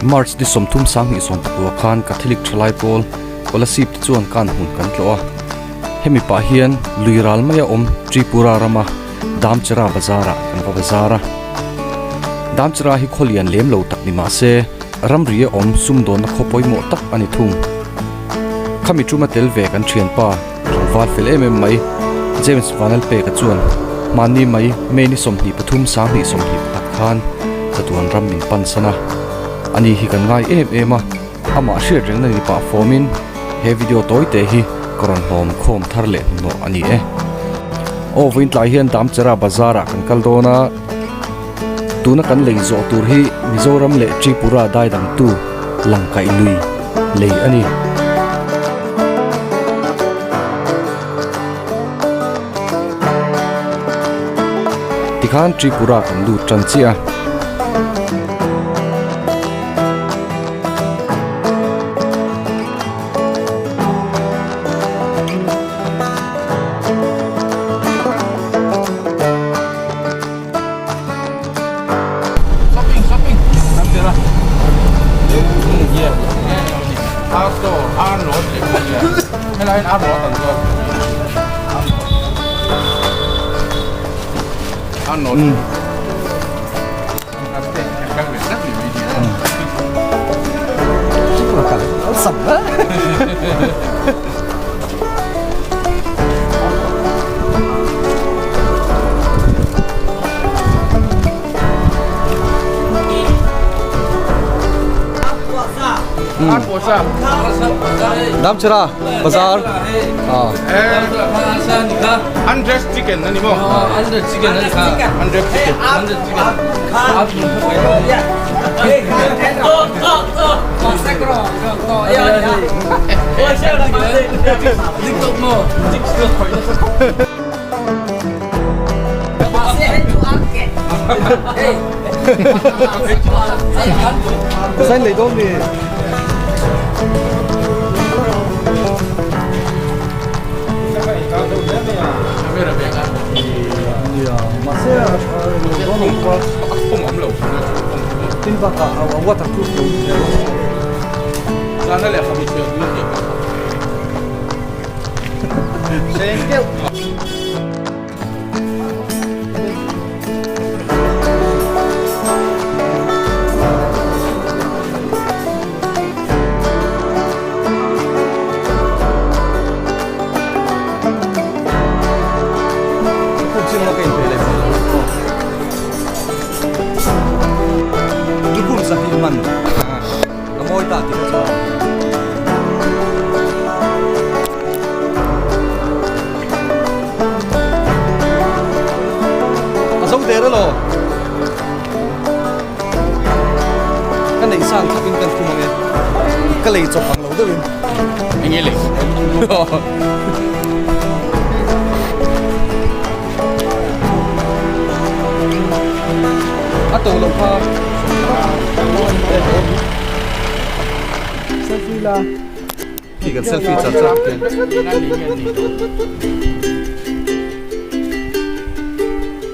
March ni 30 2019 khan Catholic thalai pawl Kolasib te chuan kan hmun kan tlawh a. Hemi pah hian lui ral maia awm Tripura rama Damchera bazar ah kan va bazar a. Damchera hi khawlian lem lo tak ni mah se ramri a awm sumdawnna khaw pawimawh tak a ni thung. Khami tuma tel ve kan thianpa tlangval fel em em mai James Vanlalpeka chuan hmanni mai May ni 23 2021 khan chatuan ram min pan san a. Ani hi kan ngai em em a, amah hriat rengna ni pah fawmin he video tawi te hi ka rawn hlawm khawm thar leh hnuhnawh a ni e. Aw vawiin tlai hian Damchera bazar ah kan kal dawn a, tuna kan lei zawh tur hi Mizoram leh Tripura dai dangtu Langkaih lui lei a ni. Tikhan Tripura kan lut tan chiah a. Damchera bazar Hundred chicken ani maw? Hundred chicken ani kha. Hundred chicken. Hundred chicken. Sign lei dawn mi. Tin bakah a waterproof lo ni zel Lukhum sahnih man a mawi ta tih kha chuan. A zo der elaw? Ka neih sang thlap in kan khum ange. Ka lei chawp ang lo deuh in. Enge lei? A to lo kha. Selfie la. Khi kan selfie char char te.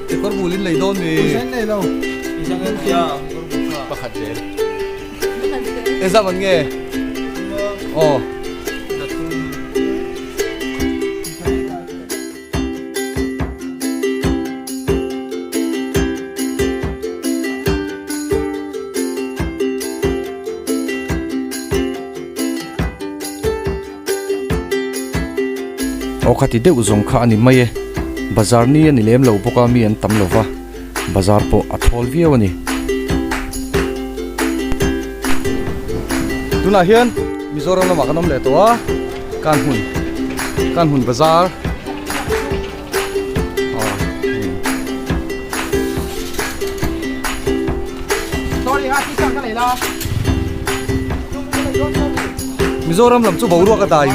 Kekawr bul in lei dawn mi. Pakhat zel. Engzah man nge? Aw. Aw khati deuh zawng kha a ni mai e, bazar ni a ni lem lo bawk a mi an tam lo va, bazar pawh a thawl viau a ni. Tunah hian Mizoram lamah kan awm leh tawh a, Kanhmun Kanhmun bazar. Mizoram lam chu boruak a dai.